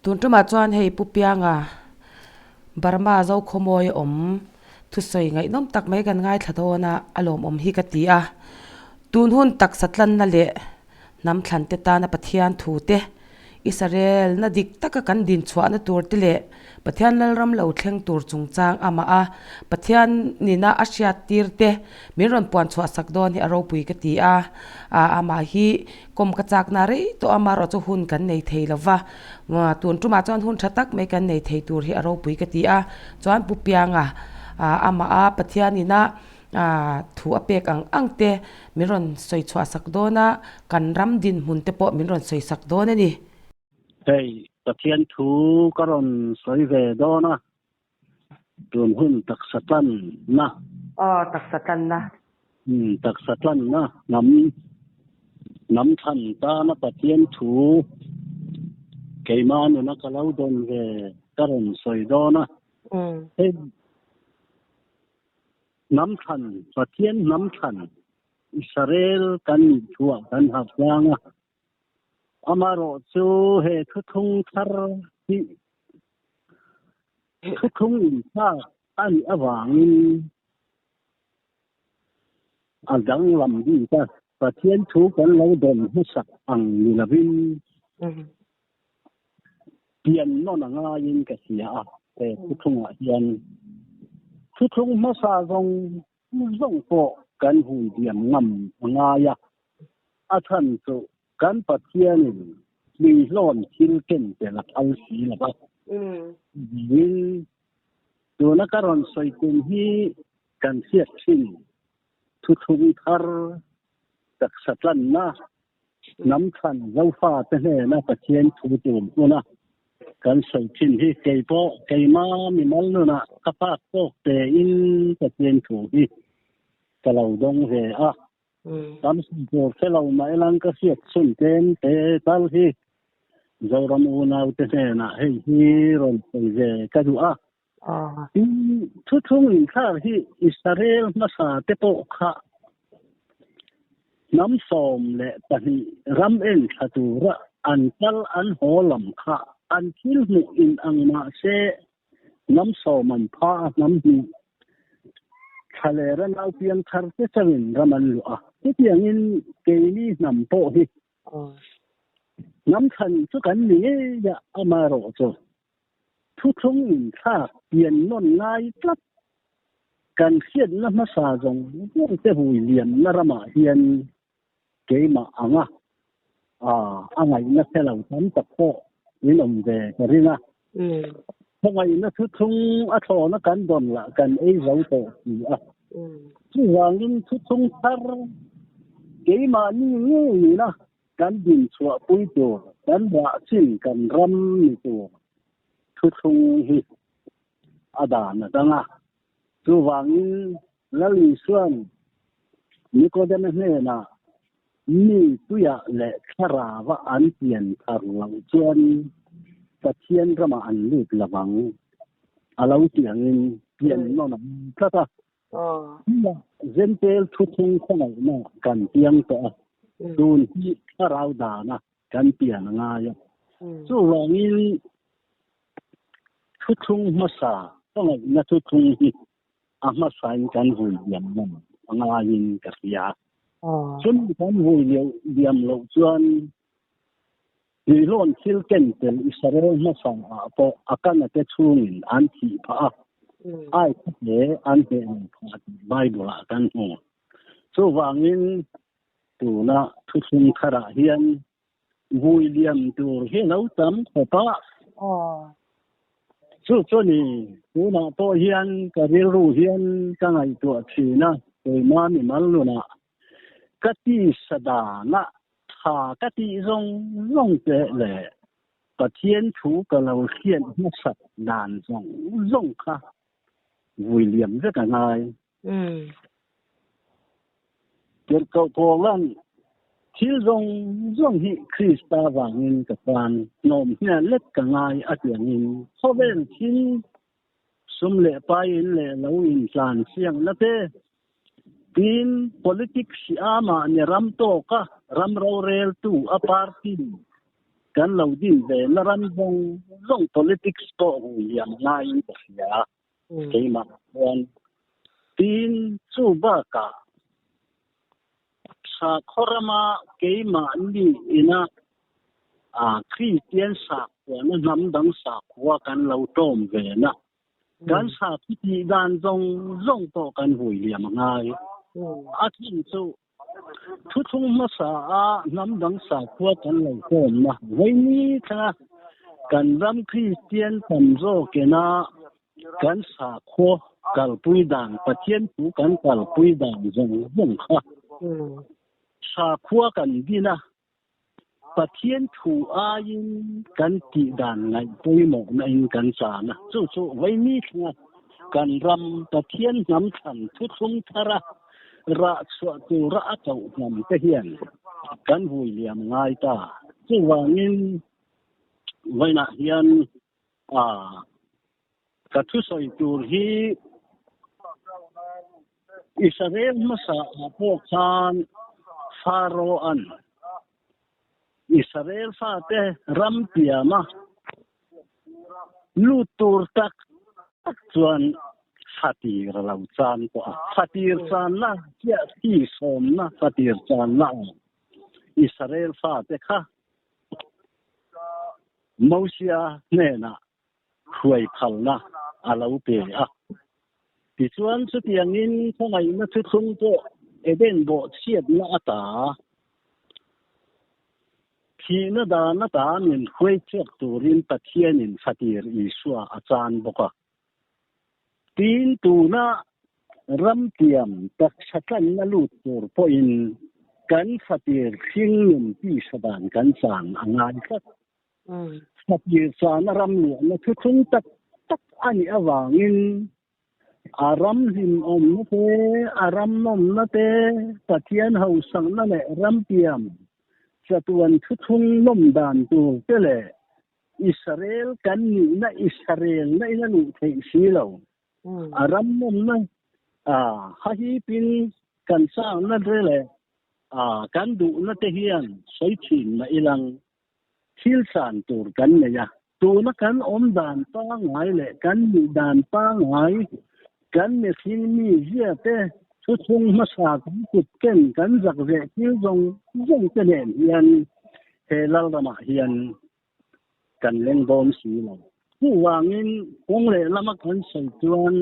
Tun tumah chuan hei Pu Pianga Burma Zokhawmawi a awm thusawi ngaihnawm tak mai kan ngaithla dawn a, a lawmawm hi ka ti a. Tun hun taksa tlanna leh hnam thlan te tana Pathian thu te, Israel na dik taka kan din chhuahna tur te leh Pathian Lalram lo thleng tur chungchang amah a Pathian nina a hriat tir te min rawn puan chhuah sak dawn hi a ropui ka ti a. Amah hi kawm ka chakna rei tawh a, amaherawh chu hun kan nei thei lo va. Tun tumah chuan hun tha tak mai kan nei thei tur hi a ropui ka ti a. Chuan Pu Pianga amah a Pathian nina Thu a pek ang ang te min rawn sawi chhuah sak dawn a, kan ram dinhmun te pawh min rawn sawi sak dawn a ni. Hei, Pathian thu ka rawn sawi ve dawn a, tun hun taksa tlanna. Aw, taksa tlanna. Umm, taksa tlanna hnam, hnam thlan tana Pathian thu keimah nuna ka lo dawn ve ka rawn sawi dawn a. Hei. Hnam thlan, Pathian hnam thlan, Israel kan nih thuah kan harh tlang a. Amaherawh chu he thuthlung thar hi thuthlung inthlak a nih avangin a danglam bik a. Pathian thu kan lo dawn hmasak ang ni lovin Pian nawn a ngaiin ka hria a, he thuthlungah hian thuthlung hmasa zawng zawng pawh kan hui diam ngam a ngai a, a chhan chu kan Pathianin hmuihlawn thil ken tel a phal si lo va. Tiin tuna ka rawn sawi kum hi kan hriat thin thuthlung thar taksa tlanna Hnam thlan Zofate hnena Pathian thu tur hmuna kan sawi thin hi kei pawh keima mimal nunah ka phak tawk tein Pathian thu hi ka lo dawng ve a. Tam sawi tur hre lo mah ilang ka hriat chhun tlem te tal hi Zoram unaute hnenah hei hi rawn sawi ve ka duh a. Tin, thuthlung inthlak hi Israel hmasa te pawh kha hnam 12 ram en thla tura an kal an haw lam kha an thil hmuh in ang mah se hnam sawm an pha a, hnam hnih thla lera nau piang thar te chauhin ram an luah a. Chutiangin keini hnam pawh hi hnam thlan chu kan ni ngei a, amaherawh chu Thuthlung inthlak pian nawn ngai tlat. Kan hriatna hmasa zawng zawng te hui liamna ramah hian keimah anga a ngaihna hre lo tam tak pawh in awm ve ka ring a. Khawngaihna thuthlung a thlawna kan dawn lah kan ei zo tawh si a. Chuvangin thuthlung thar keimahni ngeiin a Kan dinchhuahpui tur, kan rah chin kan ram ni tur thuthlung hi a dan a dang a. Chuvangin Lal Isua'n Nikodema hnenah mi tuiah leh thlarava an pian thar loh chuan Pathian ramah an lut lo vang a lo ti angin pian nawn a awm tlat a. Zentel thuthlung khawngaihna kan piang tawh a, tun hi thlarau dana kan pian a ngai a. Chuvangin thuthlung hmasa khawngaihna thuthlung hi a hmasain kan vui diam ngam a ngaiin ka hria. Chumi kan vui diam loh chuan Tuihlawn thil ken tel Israel hmasa ah pawh Akana te chhungin an thih phah a, ai kha hle an hneh lo phah tih Bible ah kan hmu. Chuvangin tuna thuthlung tharah hian vui liam tur hi lo tam khawp a. Chu chu ni, tunah pawh hian ka rilru hian ka ngaihtuah thin a, keima mimal nunah ka tisa danah Tha ka tih zawng zawng te leh Pathian thu ka lo hriat hmasak dan zawng zawng kha vui liam vek a ngai. Tirhkoh Paula'n thil zawng zawng hi Krista vangin ka tan hnawm hnial lek ka ngai a ti angin khawvel thil sum leh pai in leh lo intlan siangna te Tin, politics hi amah ni ram tawka ram roreltu a party. kan lo din ve na ram zawng zawng politics pawh hui liam ngaiin ka hria keimah chuan. Tin, chu bakah sakhaw rama keimahni ina Kristian sakhuana hnam dang sakhua kan lo tawm ve na Kan sakhi tih dan zawng zawng pawh kan hui liam a ngai. A thin chu thuthlung hmasa a hnam dang sakhua kan lo kawmna vaini thlenga kan ram Kristian tam zawkena kan sakhua kalpui dan Pathian thu kan kalpui dan zawng zawng kha sakhua kan din a. Pathian thu aiin kan tih dan ngaih pawimawhna in kan chan a, chu chu vaimi thlenga kan ram Pathian hnam thlan thuthlung thara rah chhuah tura a koh hnam te hian kan vui liam ngai ta. Chuvangin vawiinah hian ka thusawi tur hi Israel hmasa ah pawh khan Pharaoh-a'n Israel fate ram piama lut tur tak tak chuan fatir a lo chan tawh a. Fatir channa chiah thi sawmna fatir channa ah Israel fate kha Mosia hnenah hruai phalna a lo pe a. Tichuan, chutiangin khawngaihna thuthlung pawh Eden bawhchhiatna ata thihna dan ata min hruai chhuak turin Pathianin Fatir Isua a chan bawk a. Tin, tuna ramtiam taksa tlanna lut tur pawhin kan Fatir hringnun tisa dan kan chan a ngai tlat. Fatir chana ram luahna thuthlung tak tak a nih avangin a ram hlimawmna te, a ram nawmna te, Pathian hausakna leh ramtiam chatuan thuthlung nawm dan tur te leh Israel kan nihna Israelna in a luh theih si lo. A ram nawmna hahipin kan chakna te leh kan duhna te hian sawi thin mah ilang thil san tur kan nei a. Tuna kan awm dan pangngai leh kan nih dan pangngai, kan mihring mi zia te, thuthlung hmasa kan kut ken kan zak zeh thil zawng zawng te nen hian he Lalramah hian kan leng dawn si lo. Chuvangin kawng lehlama kan sawi chuan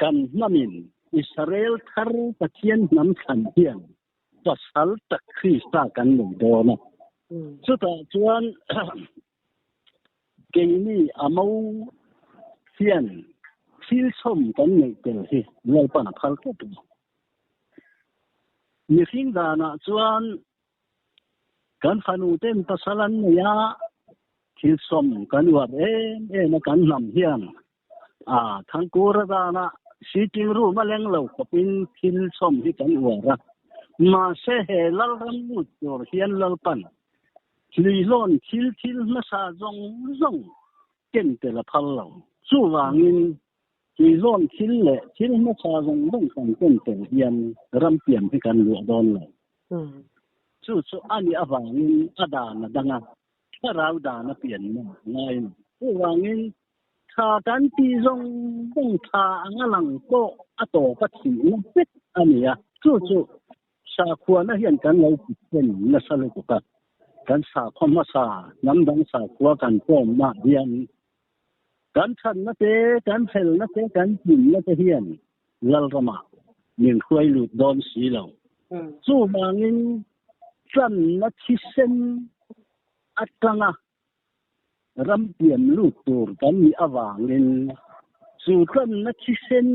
kan hnamin Israel thar Pathian hnam thlan hian pasal tak Krista kan nei dawn a. Chutah chuan keini a mo hian thil chhawm kan neih tel hi Lalpan a phal tlat a ni. Mihring danah chuan kan fanu ten pasal an nei a, thil chhawm kan uar em em a kan hnam hian A Thangkura danah sitting room a leng lo khawpin thil chhawm hi kan uar a, mahse he Lalram lut tur hian Lalpan hluihlawn thil thil hmasa zawng zawng ken tel a phal lo. Chuvangin hluihlawn thil leh thil hmasa zawng zawng kan ken tel hian rampian hi kan luah dawn lo. Chu chu a nih avangin a dan a dang a, thlarau dan a pian na ngai a ni. Chuvangin Tha kan tih zawng zawng tha anga lang pawh a tawp a thihna vek a ni a, chu chu sakhuana hian kan lo kutken nasa lutuk a, kan sakhua hmasa hnam dang sakhua kan pawmna hian kan thatna te, kan felna te, kan hlimna te hian Lalramah min hruai lut dawn si lo. Chuvangin tlanna thisen atanga Ram pian lut tur kan nih avangin chu tlanna thisen,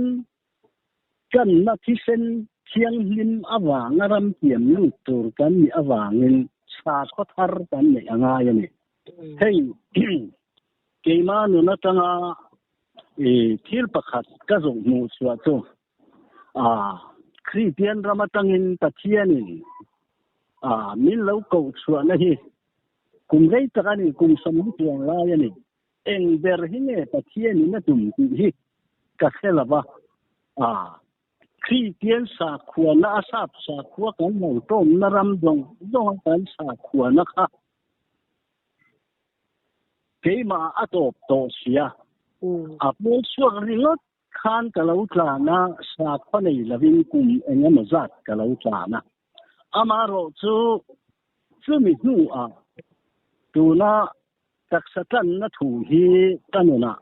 tlanna thisen thianghlim avanga ram pian lut tur kan nih avangin sakhaw thar kan neih a ngai a ni. Hei keimah nun atanga thil pakhat ka zawh hmuh chhuah chu Kristian ram atangin Pathianin min lo koh chhuahna hi Kum rei tak a ni, kum sawmli chuang lai a ni. Eng ber hi nge Pathianin a tum tih hi ka hre lo va. A, Kristian sakhuana a sap sakhua kan lo tawmna ram zawng zawnga kan sakhuana kha. Keimah a tawp tawh sia. A pawl chhuak ringawt khan ka lo tlan a, sakhaw nei lovin kum eng emaw zat ka lo tlan a. Amaherawhchu chumi hnuah tuna taksa tlanna thu hi ka nunah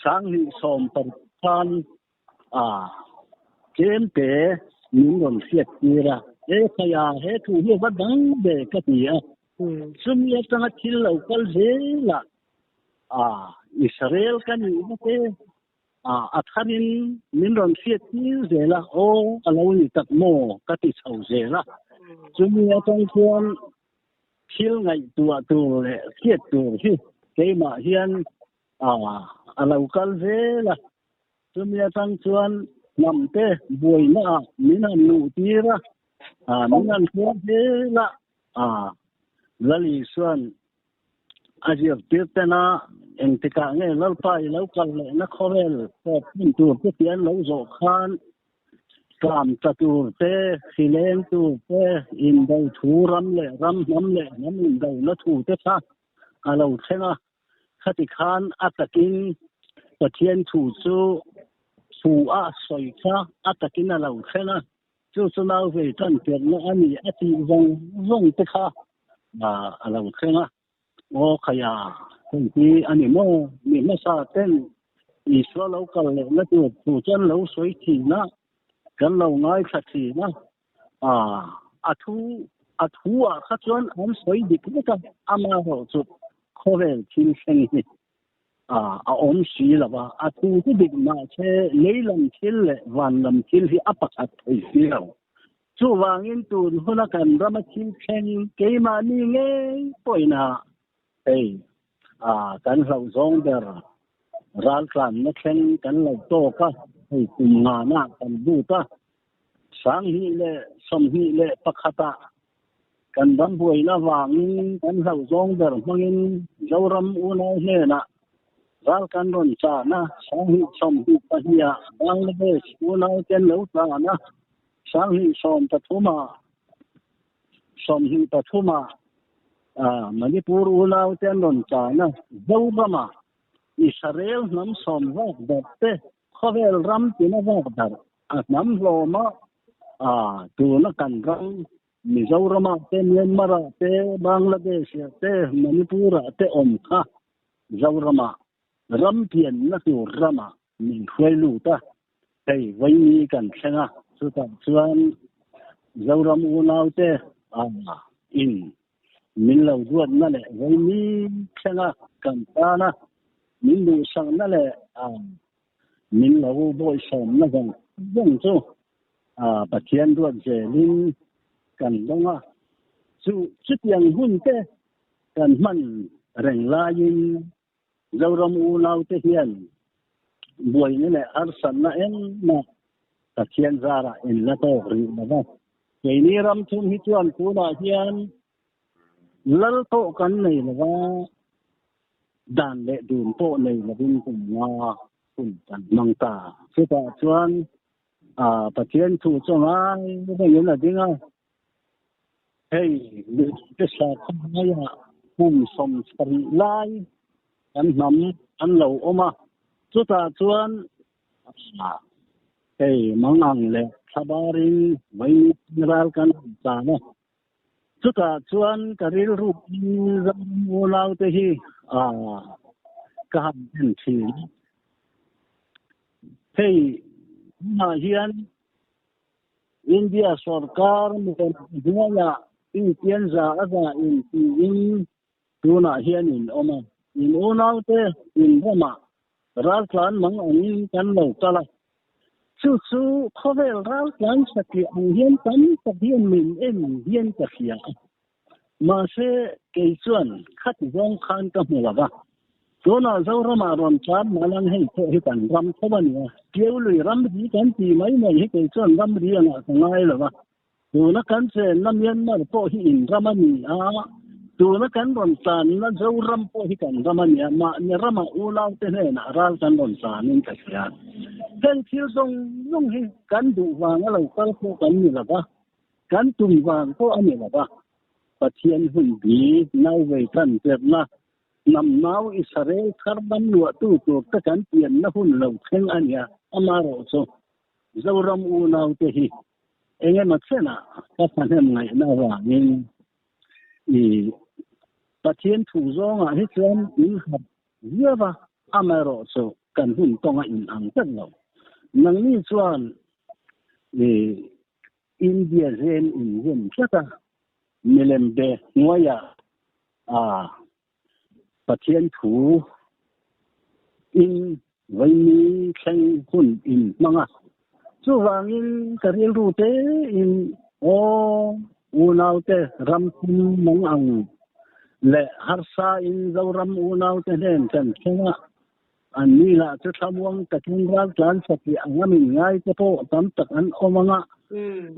2016 khan tlemte min rawn hriat tir a, he khaia he thu hi va dang ve ka ti a, chumi atanga thil lo kal zelah Israel ka nih na te a tharin min rawn hriat tir zel a, aw a lo ni tak maw ka ti chho zel a, chumi atang chuan Thil ngaihtuah tur leh hriat tur hi keimah hian a lo kal zel a, chumi atang chuan hnamte buainaah min han luh tir a, min han hruai zel a, Lal Isua'n a zirtir tena engtikah nge Lalpa i lo kal lehna khawvel tawp hun tur te ti an lo zawh khan Tlam tla tur te, hri leng tur te, indo thu ram leh ram, hnam leh hnam indona thu te kha a lo thleng a. Khati khan a takin Pathian thu chu thu a sawi kha a takin a lo thleng a, chu chu nau vei tan tirhna a ni a tih vawng vawng te kha a lo thleng a. Aw khaia, hei hi a ni maw? Mi hmasa ten Isua lo kal lehna tur thu chu an lo sawi thin a, kan lo ngaithla thin a. Aaa, a thu a thu ah kha chuan an sawi dik vek a, amaherawh chu khawvel thil thleng hi a awm si lo va, a thu hi dik mahse lei lam thil leh van lam thil hi a pakhat thei si lo. Chuvangin tun huna kan rama thil thleng keimahni ngei pawhin a hei kan hlauh zawng ber raltlanna thleng kan lo tawk a, hei kum ngana kan lut a, 2021 ah kan ram buaina vangin kan hlauh zawng ber hmangin Zoram unau hnenah ral kan rawn chan a, 2022 ah Bangladesh unau te an lo tlan a, 2013 ah 23 ah Manipur unau te an rawn chan a, Zoramah Israel hnam sawm vak darh te Khawvel ram tina vak darh a hnam hlawm a, tuna kan ram Mizoramah te, Myanmar-ah te, Bangladesh-ah te, Manipur-ah te awm kha Zoramah ram pianna tur ramah min hruai lut a, hei vawiini kan thleng a, chutah chuan Zoram unaute in min lo duatna leh vawiini thlenga kan tana min duhsakna leh min lo bawihsawmna zawng zawng chu Pathian ruat zelin kan dawng a, chu chutiang hun te kan hman reng laiin Zoram unaute hian buaina leh harsatna engmah Pathian zarah in la tawk rih lo va. Keini ram thum hi chuan tunah hian lal pawh kan nei lo va, dan leh dun pawh nei lovin kum nga hun kan hmang ta. Chutah chuan Pathian thu chu ngai rengin a ding a, hei mite sakhaw hnuaiah kum 70 lai kan hnam an lo awm a, chutah chuan hei mangang leh thlabarin vawiin ral kan han chan a. Chutah chuan ka rilru in Zoram unaute hi ka han en thin a. Hei tunah hian India sorkar hnuaiah intian za a za in tiin tunah hian in awm a. In unaute in ramah raltlan mang angin kan lo kal a. Chu chu khawvel raltlan satliah ang hian tam tak hian min en hian ka hria a. Mahse, kei chuan khati zawng khan ka hmu lo va. Tunah Zoramah rawn tlan malang hei pawh hi kan ram tho a nia. Tiaului ramri kan ti mai mai hi kei chuan ramri angah ka ngai lo va. Tuna kan chenna Myanmar pawh hi in ram a ni a, tuna kan rawn tlanna Zoram pawh hi kan ram a ni a, mahni ramah unaute hnenah ral kan rawn tlanin ka hria. Heng thil zawng zawng hi kan duh vanga lo kal pawh kan ni lo va, kan tum vang pawh a ni lo va. Pathian hun bi nau vei tan tirhna hnam nau Israel thar ram luahtu tur te kan pianna hun lo thleng a nia. Amaherawhchu Zoram unaute hi engemaw chenah ka thahnem ngaihna avangin i Pathian thu zawngah hi chuan in harh viau a, amaherawhchu kan hun tawnga in ang tlat lo. Nangni chuan i India zen in zem tlat a, milem be hnuaiah a Pathian thu in vaimi thleng hun in hmang a. Chuvangin ka rilru te in aw unaute ram thum mang ang leh harsa in Zoram unaute hnen kan thleng a, an ni lah chu thlamuang takin raltlan satliah anga min ngai te pawh tam tak an awm ang a.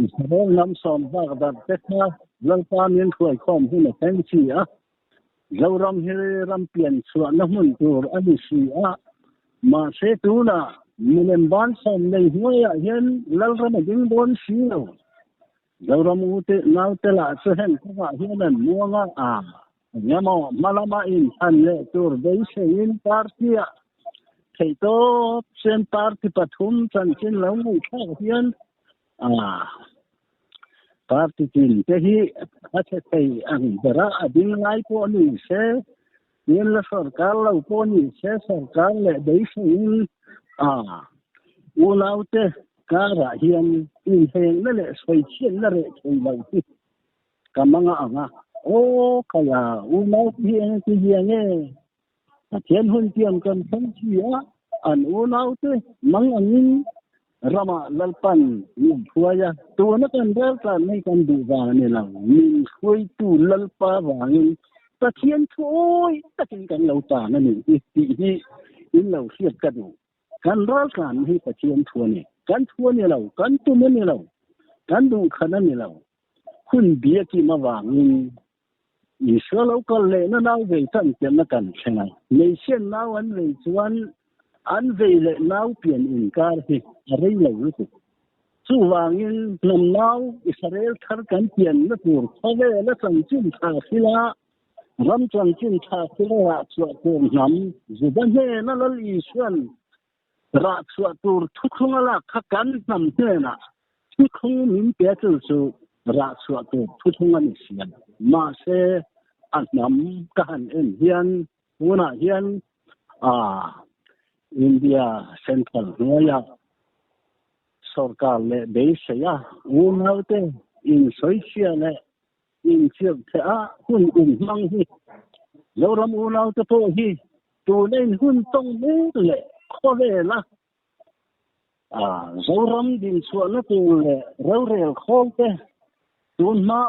Israel hnam sawm bak darh te kha Lalpa min hruaikhawm hun a thleng si a. Zoram hi ram pian chhuahna hmun tur a ni si a, mahse tunah milem bansawm nei hnuaiah hian Lalram a ding dawn si lo. Zoram ute naute lah chu heng kawngah hian an muang a, a engemaw hma lama inthlan leh tur beiseiin party-ah theihtawp sen party pathum chanchin lo ngaihthlak hian A party tin te hi a chhe thei ang bera a ding lai pawh ni se, tin la sorkar lo pawh ni se sorkar leh beiseiin a unaute karah hian inhengna leh sawichhiatna reh thei lo hi ka manga ang a. Aw khaia unaute hi engti zia nge? Pathian hun tiam kan thleng si a, an unaute mang angin ramah Lalpan min hruai a, tuna kan rel tlan mai kan duh vang a ni lo, min hruaitu Lalpa vangin Pathian thu awi takin kan lo tan a ni hi tih hi in lo hriat ka duh. Kan ral tlan hi Pathian thu a ni. Kan thu a ni lo, kan tum a ni lo, kan duhkhan a ni lo. Hun biakim avangin Isua lo kal lehna nau vei tan pianna kan thleng a, hmeichhian nau an vei chuan an vei leh nau pian inkar hi a rei lo lutuk. Chuvangin hnam nau Israel thar kan pianna tur khawvela chanchin tha hrila ram chanchin tha hrila rah chhuah tur hnam Juda hnena Lal Isuan Rah chhuah tur thuthlung a lak kha kan hnam hnenah thuthlung min pe chu chu rah chhuah tur thuthlung a ni si a. Mahse, a hnam ka han en hian tunah hian India Central hnuaiah sorkar leh beisei a unaute insawichhia leh inchirh theh a hun inhmang hi Zoram unaute pawh hi tuna in hun tawng mek leh khawvel a Zoram dinchhuahna tur leh rorel khawl te tun hma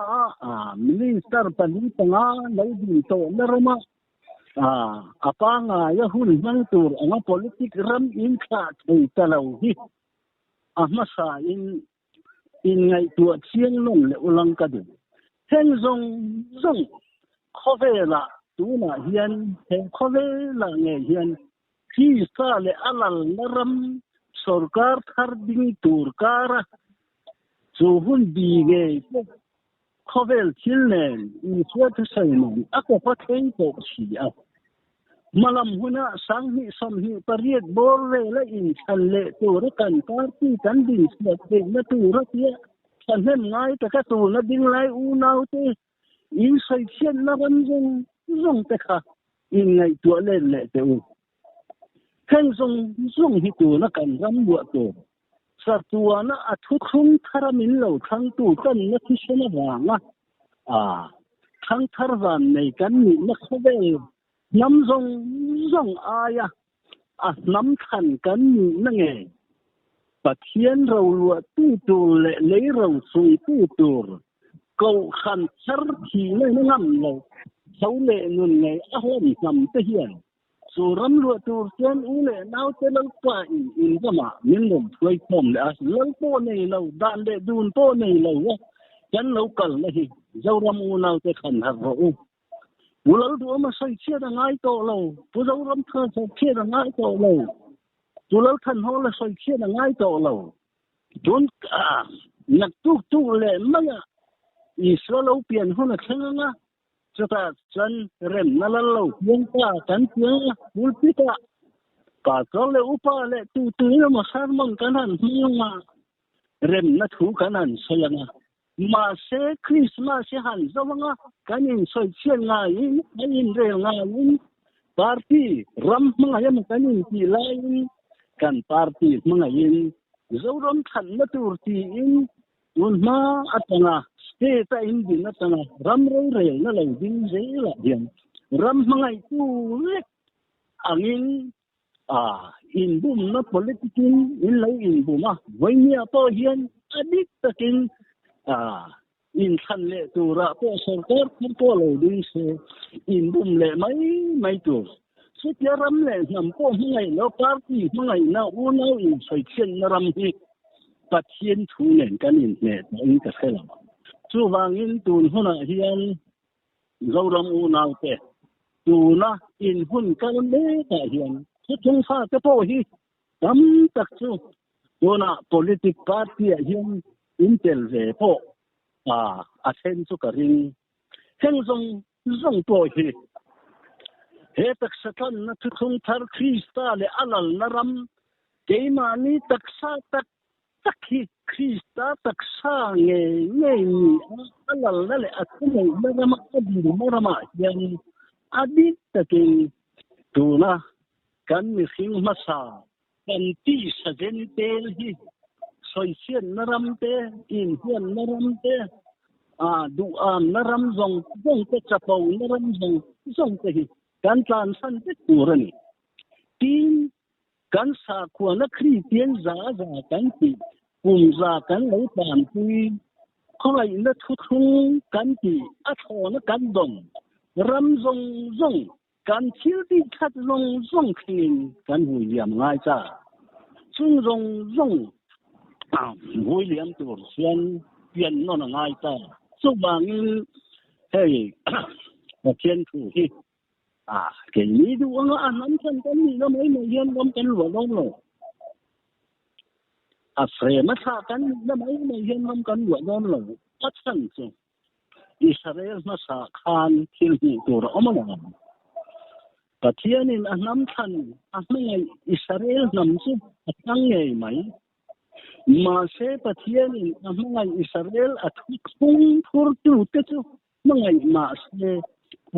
a Minister pali panga lo din tawhna rama a pangaia hun hmang tur anga politic ram inthlah thei ta lo hi a hmasa in Inngaihtuah chiang nawn leh ulang ka duh. Heng zawng zawng khawvelah tunah hian he khawvelah ngei hian Krista leh a lalna ram sorkar thar ding tur kara chu hun bi ngei pawh Khawvel thil nen Isua thusawi nen a kawp a thleng tawh si a. Hmalam huna 2028 bawr vela inthlan leh tura kan party kan dinchhuah theihna tura tia thahnem ngai taka tuna dinglai unaute insawichhiatna ram zawng zawng te kha inngaihtuah let leh teh u. Heng zawng zawng hi tuna kan ram luah tur Chatuana a thuthlung thara min lo thlangtu tanna thisen avanga a thangthar van nei kan nihna khawvel hnam zawng zawng aia a hnam thlan kan nihna nge Pathian roluahtu tur leh lei rochungtu tur kohhran thar thihna ngam lo tho leh nun ngei a hlawm hnam te hian Chu ram luah tur chuan u leh naute Lalpa in in ramah min rawn hruai khawm leh a, Lal pawh nei lo, dan leh dun pawh nei lo a kan lo kalna hi Zoram unaute khan harh rawh u. Pu Lalduhawma sawi chhiat a ngai tawh lo, Pu Zoramthanga sawi chhiat a ngai tawh lo, Pu Lalthanhawla sawi chhiat a ngai tawh lo. Tun nak tuk tuk leh maiah. Isua lo pian hun a thleng anga, chutah chuan remna lal lo piang ta kan piang a, pulpit ah pastor leh upa leh tutu emaw sermon kan han hmang anga, remna thu kan han sawi anga. Mahse Christmas hi han zo anga kan insawi chhiat ngaiin, kan inrel ngaiin, party ram hmangaih emaw kan intih laiin kan party hmangaihin Zoram thlanna tur tiin Tun hma atanga state a indin atanga ram rorelna lo ding zelah hian ram hmangaihtu vek angin inbumna politic in in lo inbum a, vawinia pawh hian a dik takin inthlan leh turah pawh sorkar thar pawh lo ding se inbum leh mai mai tur. Chutia ram leh hnam pawh hmangaih lo party hmangaihna unau insawichhiatna ram hi Pathian thu nen kan inhneh tawhin ka hre lo. Chuvangin tun hunah hian Zoram unaute tuna in hun kal mekah hian thuthlung fate pawh hi tam tak chu tunah politic party-ah hian in tel ve pawh a then chu ka ring. Heng zawng zawng pawh hi he taksa tlanna thuthlung thar Krista leh a lalna ram keimahni taksa tak tak hi Krista taksa ngei ngei ni a, a lalna leh a thuneihna rama a dinna ramah hian a bik takin tuna kan mihring hmasa kan tisa zen tel hi sawichhiatna ram te, inhuanna ram te, duhamna ram zawng zawng te, chapona ram zawng zawng te hi kan tlansan vek tur a ni. Tin, kan sakhuana Kristian za za kan tih, kum za kan lo tanpui, khawngaihna thuthlung kan tih, a thlawna kan dawn ram zawng zawng Kan thil tih that zawng zawng thlengin kan vui liam ngai ta. Chung zawng zawng vui liam tur chuan pian nawn a ngai ta. Chuvangin hei Pathian thu hi keini duh anga a hnam than kan nihna mai mai hian ram kan luah dawn lo. A frame a thlah kan nihna mai mai hian ram kan luah dawn lo. A chhan chu Israel hmasa khan thil hmuh tur a awm a lo. Pathianin a hnam thlan a hmangaih Israel hnam chu a thlang ngei mai. Mahse Pathianin a hmangaih Israel a thuthlung phurtute chu hmangaih mahse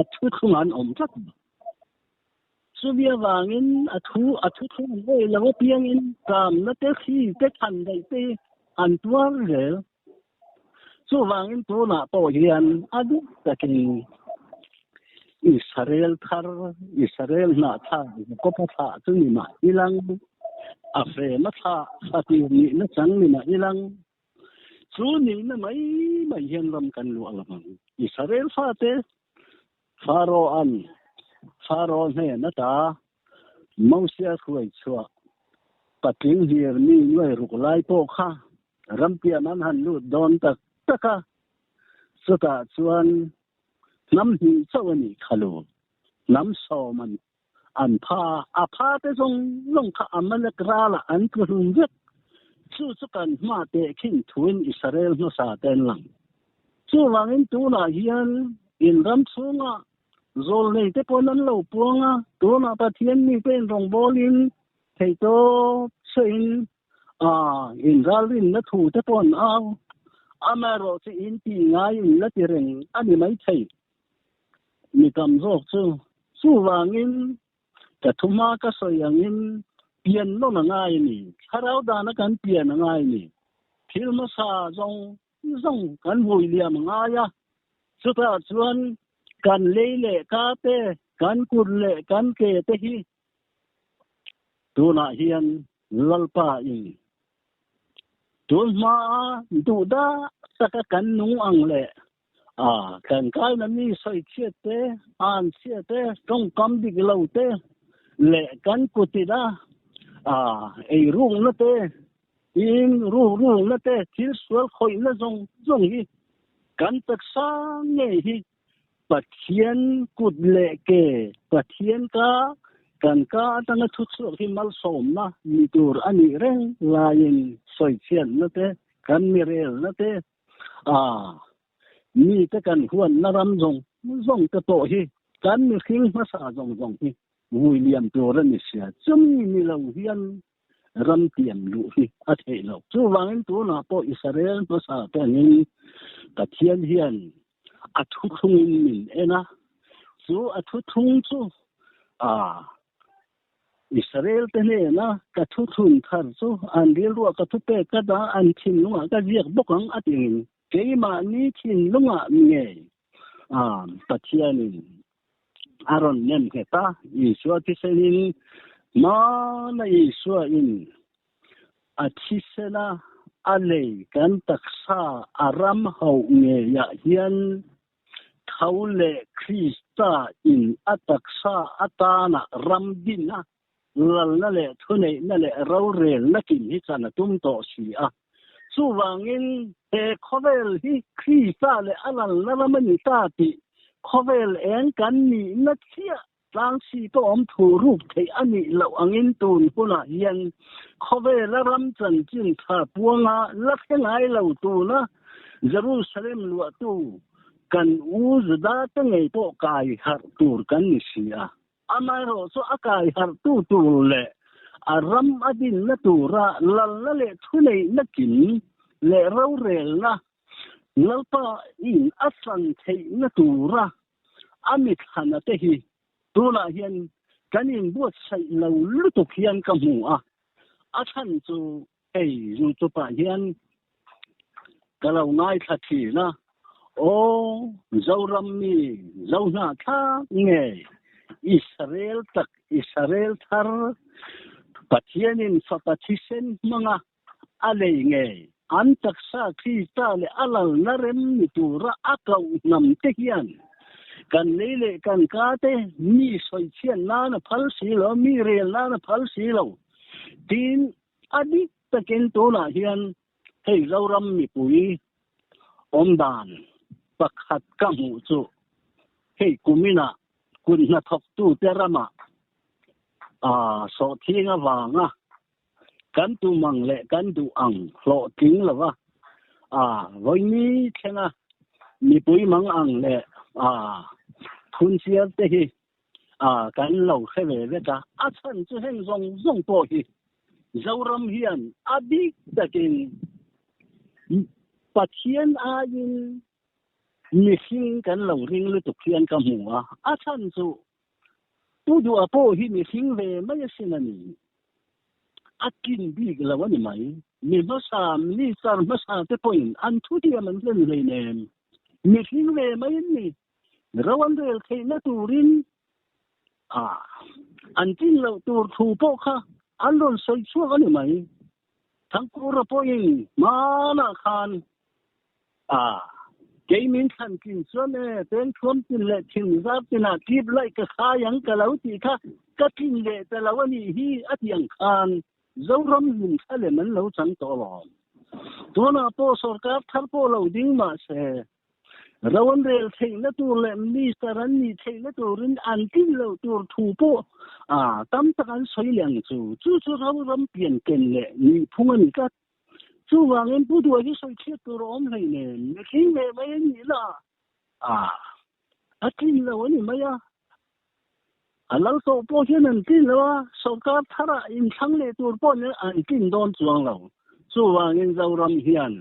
a thuthlung an awm tlat lo. Chumi avangin a thu a thuthlung ngei lo apiangin kamna te, hri te, thlan daih te hi an tuar zel. Chuvangin tunah pawh hian a duh takin Israel thar, Israel hnah thlah Jakob-a thlah chu ni mah ilang, a frema thlah thla tir nihna chang ni mah ilang, chu nihna mai mai hian ram kan luah lo ang. Israel fate Pharaoh-an Pharaoh hnen ata Mosia hruai chhuah patling hlir mi nuai ruk lai pawh kha rampiam an han lut dawn tak tak a, chutah chuan hnam hnih chauh a nih kha lu, hnam sawm an an pha a, a pha te zawng zawng kha Amalek ralah an tlu hlum vek. Chu chu kan hma teh khin thuin Israel hmasa te an lang. Chuvangin tunah hian in ram chhungah Zawlnei te pawn an lo puang a, tunah Pathian mi te in rawngbawlin theihtawp sawiin in ralrinna thu te pawh an au. Amaherawh chu in tih ngai in la ti reng a ni maithei. Mi tam zawk chu chuvangin ka thu hma ka sawi angin pian nawn a ngai a ni. Thlarau dana kan pian a ngai a ni. Thil hmasa zawng zawng kan vui liam a ngai a, chutah chuan kan lei leh ka te, kan kut leh kan ke te hi tunah hian Lalpa in tun hmaa duh dah taka kan nung ang leh a kan kaina mi sawi chhiat te, an chhiat te, tawngkam dik lo te leh kan kutin a ei rukna te Tin, ruhrulna te, thil sual khawihna zawng zawng hi kan taksa ngei hi Pathian kut leh ke, Pathian ka kan ka atanga thu chhuak hi malsawmna ni tur a nih reng laiin sawichhiatna te, kan mirelna te, aa. Mite kan huanna ram zawng zawng te pawh hi kan mihring hmasa zawng zawng hi vui liam tur a ni sia. Chumi ni lo hian ram tiam luh hi a theih loh. Chuvangin tunah pawh Israel hmasa te angin Pathian hian a thuthlungin min en a, chu a thuthlung chu a Israel te hnena ka thuthlun thar chu an rilruah ka thupek ka dah, an thinlungah ka ziak bawk ang a tingin keimahni thinlungah ngei a Pathianin a rawn nem nghet a, Isua thisenin hmana Isua in a thisena a lei kan taksa a ram hauh ngeiah hian tho leh Krista in a taksa atana ram din a, lalna leh thuneihna leh rorelna kin hi chan a tum tawh si a. Chuvangin he khawvel hi Krista leh a lalna ram a ni ta tih khawvel eng kan nihna chiah Tlangsi pawh awm thu ruk theih a nih loh angin tun hunah hian khawvela ram chanchin tha puanga la hre ngai lo tuna Jerusalem luahtu kan u Juda te ngei pawh kai harh tur kan ni si a. Amaherawhchu a kai harhtu tur leh a ram a dinna tura lalna leh thuneihna kim leh rorelna Lalpa in a chan theihna tura a mithlana te hi tunah hian kan inbuatsaih lo lutuk hian ka hmu a, a chhan chu hei YouTube ah hian ka lo ngaithla thin a, aw Zoram mi Zohnahthlak nge Israel tak Israel thar Pathianin fapa thisen hmanga a lei ngei. An taksa Krista leh a lalna rem ni tura a koh hnam te hian kan lei leh kan ka te mi sawichhiat nan a phal si lo, mi rel nan a phal si lo. Tin, a dik takin tunah hian hei Zoram mipui awmdan pakhat ka hmuh chu hei kuminah kut hnathawktute ramah sawhthing avanga Kan tum ang leh kan duh ang hlawhtling lo va, a vawini thlenga mipui mang ang leh a phunchiar te hi a kan lo hre ve vek a. A chhan chu heng zawng zawng pawh hi Zoram hian a bik takin Pathian aiin mihring kan lo ring lutuk hian ka hmu a. A chhan chu Pu Duha pawh hi mihring ve mai asin a ni. A tlin bik lo a ni mai. Mi hmasa, minister hmasa te pawhin an thutiam an hlen hleinem. Mihring ve mai an ni. Ro an rel theihna turin a an tlin loh tur thu pawh kha an rawn sawi chhuak a ni mai. Thangkura pawhin hmanah khan A, kei min thlan tlin chuan e, pengthuam tin leh thin zar tinah tlip laih ka khai ang ka lo tih kha ka tlin leh ta lo a nih hi a ti ang khan Zoram hmun thla lem an lo chang tawh alawm. Tunah pawh sorkar thar pawh lo ding mah se, ro an rel theihna tur leh minister an nih theihna turin an tlin loh tur thu pawh a tam tak an sawi leh ang chu. Chu chu ro ram pian ken leh nihphung a ni tlat. Chuvangin Pu Duai hi sawi chhiat tur a awm hleinem, mihring leh mai a nih lah a, a tlin lo a ni mai a. A lal tawh pawh hian an tlin lo a, sorkar tharah inthlang leh tur pawh nen an tlin dawn chuang lo. Chuvangin Zoram hian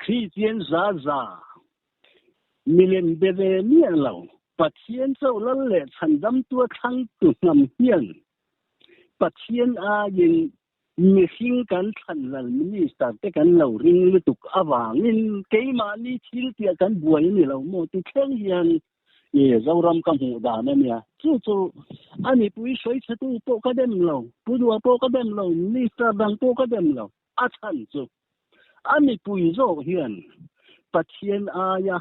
Kristian za za milem be ve miah lo, Pathian chauh lal leh chhandamtu a thlangtu hnam hian Pathian aiin Mihring kan thlan lal minister te kan lo ring lutuk avangin keimahni thil tia kan buai a ni lo maw ti thleng hian i Zoram ka hmuh dan a nia. Chu chu a mipui sawi chhetu pawh ka dem lo, Pu Dua pawh ka dem lo, minister dang pawh ka dem lo. A chhan chu a mipui zawk hian Pathian aia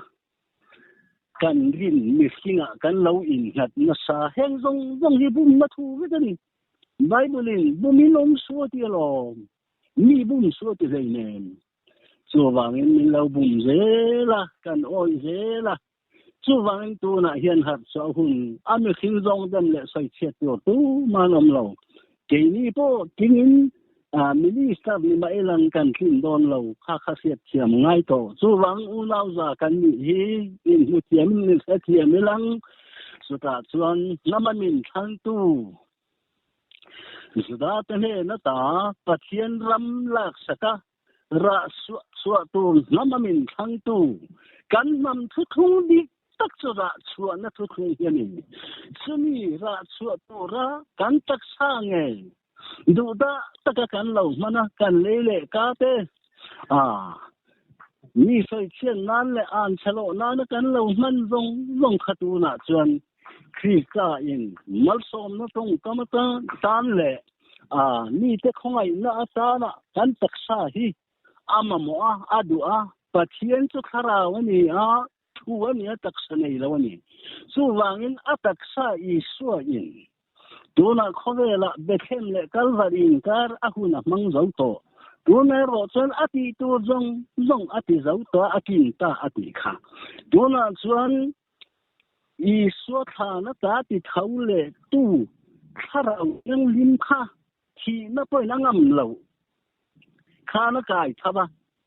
kan rin mihringah kan lo innghat nasa. Heng zawng zawng hi bumna thu vek a ni. Bible in bumin awm su a ti alawm, mi bum su a ti hleinem. Chuvangin min lo bum zel a, kan awih zel a. Chuvangin tunah hian harh chhuah hun a mihring zawng dem leh sawichhiat tur tuman awm lo. Keini pawh tingin Minister ni mah ilang kan tlin dawn lo kha kha hriat thiam ngai tawh. Chuvang unau za kan nih hi inhmu thiam in min hre thiam ilang chutah chuan hnam a min thlangtu Juda te hnen ata Pathian ram laksak a rah chhuah tur hnam a min thlangtu kan hnam thuthlung dik tak chu rah chhuahna thuthlung hi a ni. Chumi rah chhuah tura kan taksa ngei duhdah taka kan lo hman a, kan lei leh ka te a mi sawichhiat nan leh an chhe loh nana kan lo hman zawng zawng kha tunah chuan Krista in malsawmna tawngkam atan tan leh a mite khawngaihna atana kan taksa hi a mamawh a, a duh a, Pathian chu thlarau a ni a, thu a ni a, taksa nei lo a ni. Chuvangin a taksa Isua in tunah khawvelah Bethlehem leh Kalvari inkar a hun a hmang zo tawh. Tun erawh chuan a tih tur zawng zawng a ti zo tawh a, a kin ta a tih kha. Tunah chuan Isua thlana ta ti tho leh tu thlarau thianghlim kha thihna pawhin a ngam lo khan a kai tho a.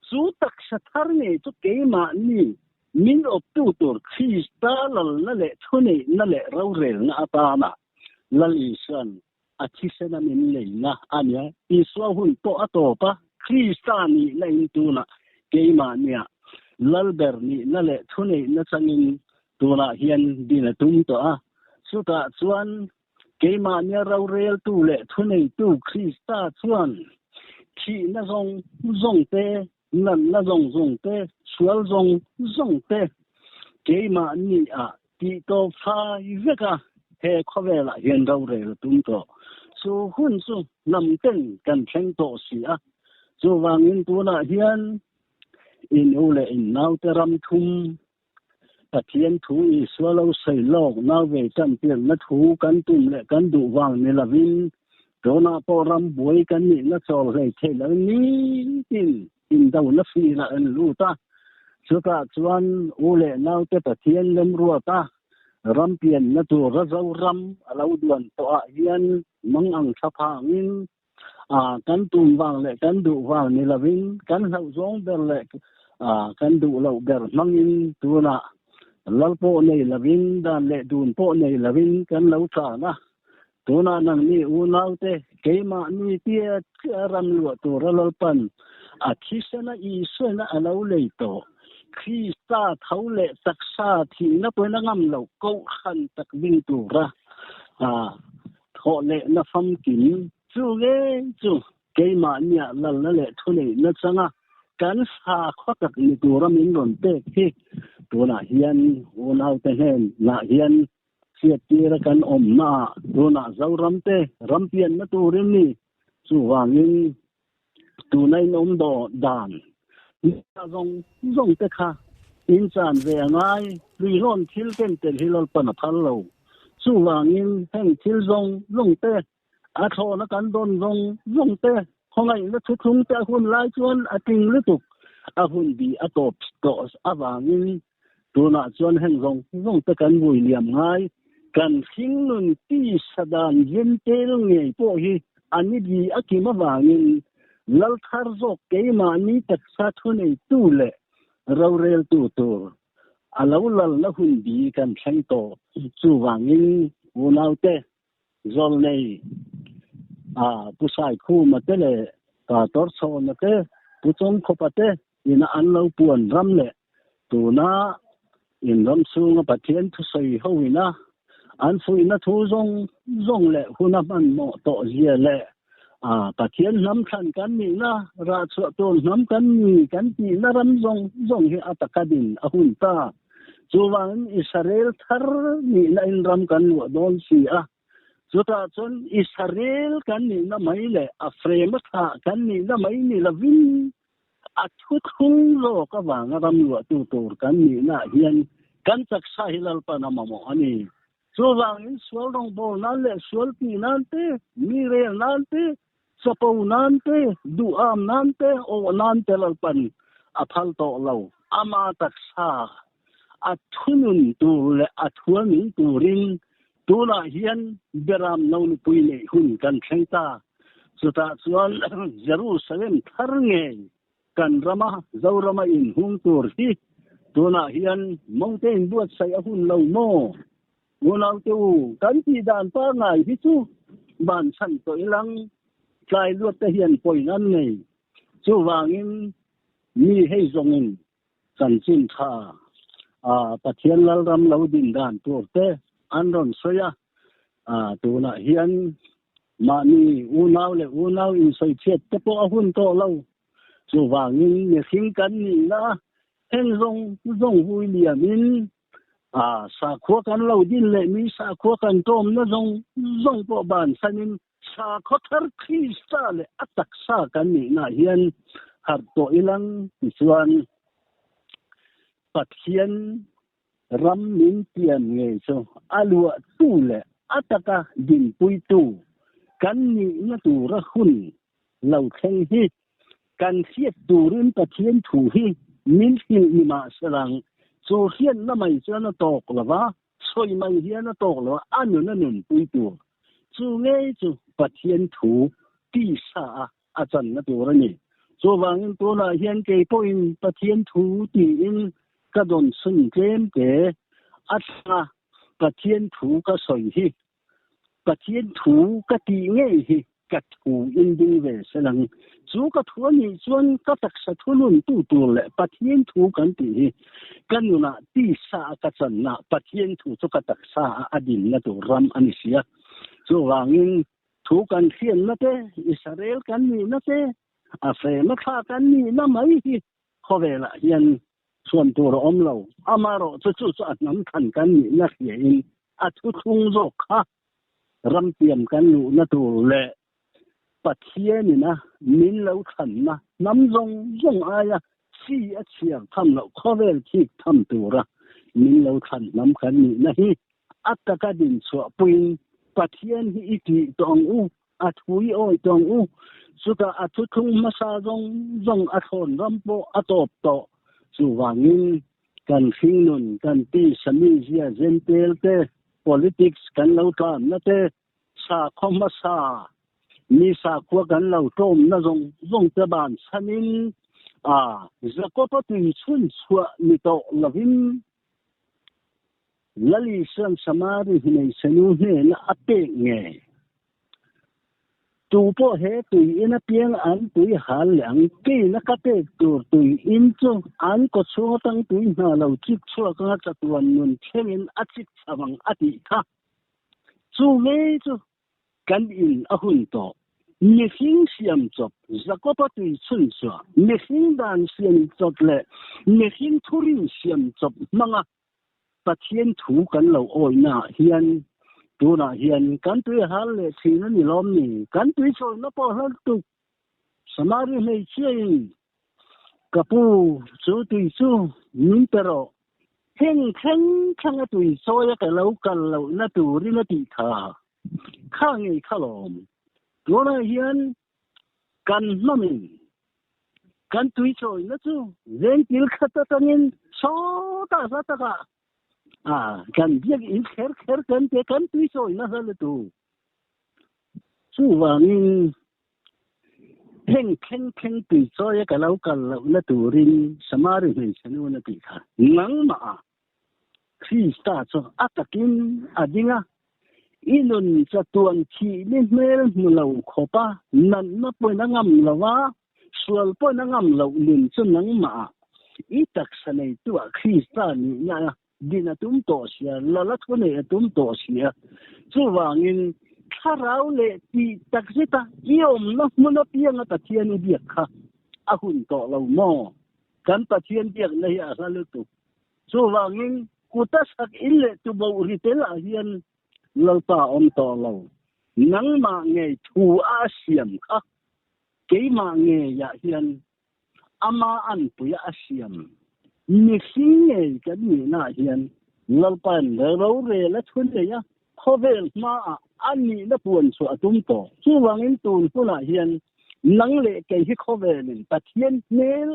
Chu taksa thar ngei chu keimahni min awptu tur Krista lalna leh thuneihna leh rorelna atana Lal Isua'n a thisena min leina a nia. Isua hun pawh a tawp a, Krista nihna in tunah keimahnia Lalber nihna leh thuneihna changin tunah hian din a tum tawh a. Chutah chuan keimahnia roreltu leh thuneitu Krista chuan thihna zawng zawng te, natna zawng zawng te, sual zawng zawng te keimahnia Tih tawp fai vek a, he khawvelah hian rorel a tum tawh. Chu hun chu hnam ten kan thleng tawh si a. Chuvangin tunah hian in u leh in naute ram thum Pathian thu Isua lo sawi lawk nau vei tan pianna thu kan tum leh kan duh vang ni lovin tunah pawh ram buai kan nihna chawl hlei theih lo nitin indona filah an lut a, chutah chuan u leh naute Pathian lemruat a, ram pianna tur a Zoram a lo duan tawh ah hian mang ang thla phangin kan tum vang leh kan duh vang ni lovin kan hlauh zawng ber leh kan duh loh ber hmangin tunah lal pawh nei lovin dan leh dun pawh nei lovin kan lo tan a. Tunah nangni unaute keimahni tia tia ram luah tura Lalpan a thisena Isuaina a lo lei tawh. Krista tho leh taksa thihna pawhin a ngam loh kohhran tak ding tura thawh lehna famkim chu ngei chu keimahnia lalna leh thuneihna changa kan sakhaw tak ni tura min rawn pek hi tunah hian unaute hnenah hian Hriattira kan awmnaah tunah Zoram te ram pianna turin ni. Chuvangin tuna in awm daw dan nisa zawng zawng te kha in chan ve a ngai, hluihlawn thil ken tel hi Lalpan a phal lo. Chuvangin heng thil zawng zawng te a thlawhna kan dawn zawng zawng te khawngaihna thuthlung te a hun lai chuan a tling lutuk a hun bih a tawp tawh avangin tunah chuan heng zawng zawng te kan vui liam ngai kan hringnun tisa dan zen tel ngei pawh hi a ni bi a kim avangin lal thar zawk keimahni taksa thuneitu leh roreltu tur a lo lalna hun bi kan thleng tawh chuvangin unaute Zawlnei a Pu Saikhuma te leh Pastor Chhawna te, Pu Chawngkhawpa te ina an lo puan ram leh tuna in ram chhunga Pathian thusawi ho ina an fuihna thu zawng zawng leh huna hmanhmawh tawh zia leh a Pathian hnam thlan kan nihna rah chhuah tur hnam kan ni kan tihna ram zawng zawng hi a taka din a hun ta. Chuvangin Israel thar nihna in ram kan luah dawn si a, chutah chuan Israel kan nihna mai leh a frame a thlah kan nihna mai ni lovin a thuthlung zawk avanga ram luahtu tur kan nihnaah hian kan taksa hi Lalpan a mamawh a ni. Chuvangin sual rawngbawl nan leh sual tih nan te, mi rel nan te, chapo nan te, duham nan te, awh nan te Lalpan a phal tawh lo. Ama taksa a thunun tur leh a thuamin turin tunah hian Beram no nupui neih hun kan thleng ta. Chutah chuan Jerusalem thar ngei kan rama Zorama inhung tur hi tunah hian mawngte inbuatsaih a hun lo maw? Unaute u, kan tih dan pangngai hi chu ban chhan tawh ilang tlai luat te hian point an nei. Chuvangin mi hei zawngin chanchin tha a Pathian Lalram lo din dan tur te an rawn sawi a, tunah hian mahni unau leh unau insawichhiat te pawh a hun tawh lo. Chuvangin mihring kan nihna heng zawng zawng vui liamin sakhua kan lo din leh mi sakhua kan tawmna zawng zawng pawh bansanin Sakhaw thar Krista leh a taksa kan nihna hian harh tawh ilang tichuan Pathian ram min pian ngei chu a luahtu leh a taka dinpuitu kan nihna tura hun lo thleng hi kan hriat turin Pathian thu hi min hrilh ni mahselang chu hriatna mai chuan a tawk lova Sawi mai hian a tawk lo a, a nun a nunpui tur. Chu ngei chu Pathian thu tisa a a channa tur a ni. Chuvangin tunah hian kei pawhin Pathian thu tiin ka dawn chhun tlem te a thlang a, Pathian thu ka sawi hi, Pathian thu ka tih ngei hi Ka thu in ding ve se lang. Chu ka thu a nih chuan ka taksa thu nuntu tur leh Pathian thu kan tih hi ka nunah tisa a ka channa Pathian thu chu ka taksa a a dinna tur ram a ni si a. Chuvangin thu kan hriatna te, Israel kan nihna te, a hrehna thla kan nihna mai hi khawvelah hian chhuan tur a awm lo. Amaherawhchu chu chu a hnam thlan kan nihna hriain a thuthlung zawk kha Ramtiam kan luhna tur leh Pathianina min lo thlanna hnam zawng zawng aia chi a chhiar tham loh khawvel thik tham tura min lo thlan hnam kan nihna hi a taka dinchhuah puiin Pathian hi i tih tawh ang u, a thu i awi tawh ang u. Chutah a thuthlung hmasa zawng zawng a thlawn ram pawh a tawp tawh. Chuvangin kan hringnun kan tisa mizia zentel te, Politics kan lo tlanna te, sakhaw hmasa mi sakhua kan lo tlawmna zawng zawng te ban chhanin a Jakob-a tui chhun chhuah ni tawh lovin Lali Siam Samari hmeichhe nu hnena a pek nge? Tu pawh he tui in apiang an tui hal leh ang. Keina ka pek tur tui in chu an kaw chhung atang tui hna lo chik chhuak anga chatuan nun thlengin a chik chho ang a tih kha. Chu ngei chu kan in a hun tawh. Mihring siam chawp, Jakob-a tui chhun chhuah, mihring dan siam chawp leh mihring thurin siam chawp hmanga Pathian thu kan lo awihnaah hian tunah hian kan tui hal leh thin a ni lawm ni? Kan tui chawlhna pawh hla lutuk. Samari hmeichhiain, Ka pu, chu tui chu min pe rawh. Heng thleng thleng a tui chawi a ka lo kal lohna turin a tih kha. Kha ngei kha lawm. Tunah hian Kan hmamin kan tui chawina chu vengkil khat atangin sawtah hla takah kan biak in kher kher kan te kan tui chawina hla le tu. Chuvangin heng thleng thleng tui chawia ka lo kal lohna turin Samari hmeichhe nu na tih kha nangmah ah Krista chu a takin a ding a, i nun chatuan thih ni hmel hmu lo khawpa natna pawhin a ngam lo a, sual pawhin a ngam loh nun chu nangmah ah i taksa neitu ah Krista nihna a din a tum tawh sia, lal a thu neih a tum tawh sia. Chuvangin thlarau leh tih takzeta i awmna hmun apianga Pathian i biak kha a hun tawh lo maw? Kan Pathian biakna hi a hla lutuk. Chuvangin kuta sak in leh tuboh ri tel ah hian Lalpa a awm tawh lo. Nangmah ngei thu a a siam kha keimah ngeiah hian ama anpui a a siam. Mihring ngei kan nihnaah hian Lalpain rorel a thu nei a, khawvel hmaah a nihna puan chhuah a tum tawh. Chuvangin tun hunah hian nang leh kei hi khawvelin Pathian hmel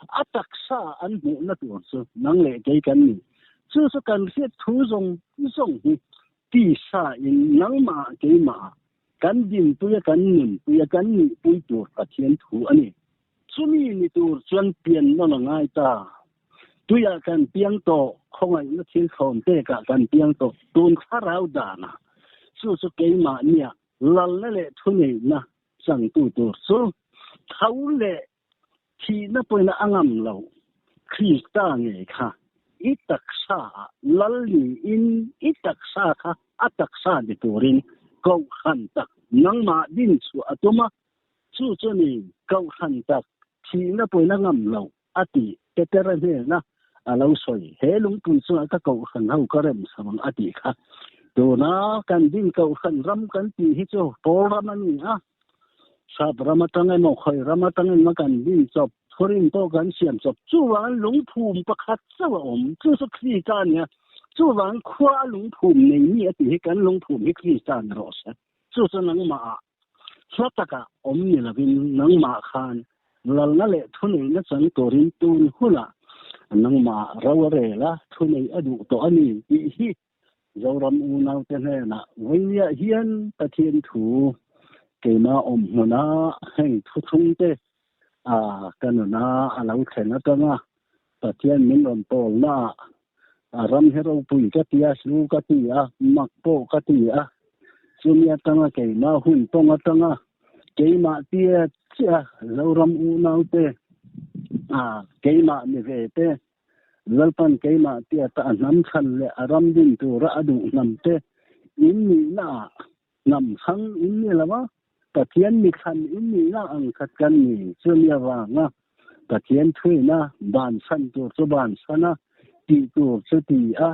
A taksa an hmuhna tur chu nang leh kei kan ni. Chu chu kan hriat thu zawng zawng hi tisa in nangmah ah keimah ah Kan dinpui a, kan nunpui a, kan nihpui tur Pathian thu a ni. Chumi ni tur chuan pian nawn a ngai ta. Tuiah kan piang tawh, khawngaihna thil thlawn pekah kan piang tawh, tun thlarau danah chu chu keimahnia lalna leh thuneihna changtu tur chu tho leh thihna pawhin a ngam lo. Krista ngei kha i taksa ah lal niin i taksa kha a taksa ni turin kohhran tak nangmah din chhuah a tum a, chu chuanin kohhran tak thihna pawhin a ngam lo a ti Petera hnena a lo sawi. He lungpui chungah ka kohhran ho ka rem sam ang a tih kha. Tuna kan din kohhran ram kan tih hi chu pawl ram a ni a, Sap ram atang emaw khawi ram atang emaw kan din chawp, thurin pawh kan siam chawp. Chuvang lungphum pakhat chauh a awm, chu chu Krista a ni a. Chuvang khua a lungphum nei mi a tih hi kan lungphum hi Krista ni rawh se. Chu chu nangmah ah hla takah awm ni lovin nangmah khan lalna leh thuneihna chang turin tun hunah nangmah ro a rel a, thunei a duh tawh a ni tih hi Zoram unaute hnenah vawiah hian Pathian thu keimah awm hmuna heng thuthlungte a ka nuna a lo thlen atanga Pathian min rawn pawlnaah a ram hi ropui ka ti a, hlu ka ti a, mak pawh ka ti a, chumi atanga keimah hun tawng atanga keimah tia chiah Zoram unaute a keimah ni ve te Lalpan keimah tiata a hnam chhan leh a ram din tura a duh hnam te in nihna ah hnam hrang in ni lo a, Pathian mi thlan in nihna ang khat kan ni. Chumi avanga Pathian thuina ban chhan tur chu ban chhan a, tih tur chu ti a,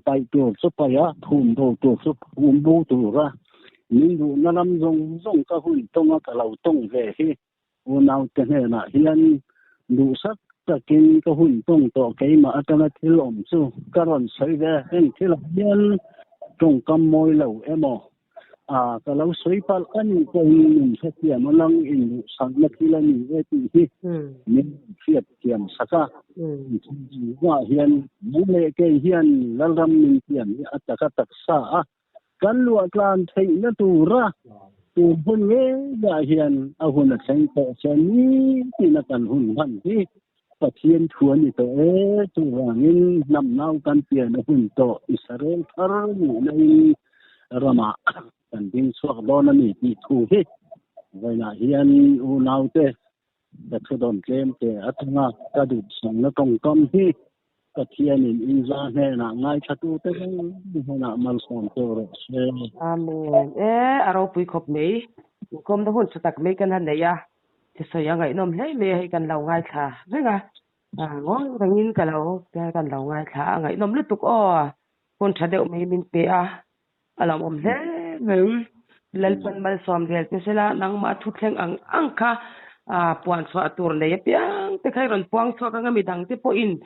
paih tur chu paih a, phum bo tur chu phum bo tura min duhna ram zawng zawng ka hun tawnga ka lo tawng ve hi Unaute hnenah hian duhsak takin ka hun tawng tawh keimah atanga thil awm chu ka rawn sawi ve. Heng thilah hian tawngkam mawi lo emaw a ka lo sawi palh a nih pawhin min hrethiam a lang induhsakna thil a ni e tih hi min hriatthiam sak a. Tunah hian nang leh kei hian Lalram min pian hi a taka taksa a. Kan luah tlan theihna tura tun hun ngeiah hian a hun a thleng tawh che nitin a kan hun hman hi Pathian thu a ni tawh e. Chuvangin hnam nau kan pian a hun tawh Israel thar nihna in ramah kan ding chhuak dawn a ni tih thu hi vawiinah hian unaute ka thu dawn tlem te atanga ka duhsakna tawngkam hi Pathianin inza hnenah ngaithlatute reng hnenah malsawm teuh rawh se. Amen. E, a ropui khawp mai. Inkawmna hun tha tak mai kan han nei a, thusawi a ngaihnawm hle mai a, hei kan lo ngaithla reng a, ngawi rengin ka lo kan lo ngaithla a, ngaihnawm lutuk aw, hun tha deuh mai min pe a, a lawmawm hle mai. Lalpan malsawm zel che sela, nangmah thuthleng ang ang kha puan chhuah tur nei apiang te kha i rawn puang chhuak anga midang te pawhin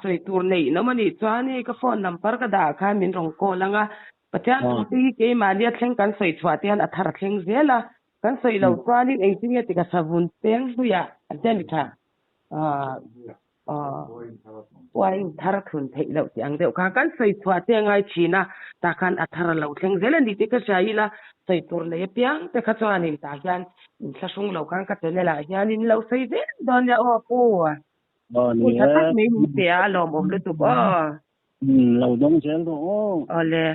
sawi tur neih nawm a nih chuan hei ka phone number ka dah khan min rawn call anga Pathian thu te hi keimahni a thleng kan sawi chhuah te hian a thar a thleng zel a, kan sawi loh chuanin engtin nge tika savun peng hnuiah an tia mi tha. Uain thar thun theih loh tih ang deuh kha kan sawi chhuah te a ngai thin a, tah khan a thar a lo thleng zel a ni tih ka hria ila, sawi tur nei apiang te kha chuanin tah hian inthlahrung lo khan ka channel ah hianin lo sawi zel dawn nia aw pu. Pu tha tak mai min pe a, a lawmawm lutuk aw. Lo dawng zel rawh aw. Awle.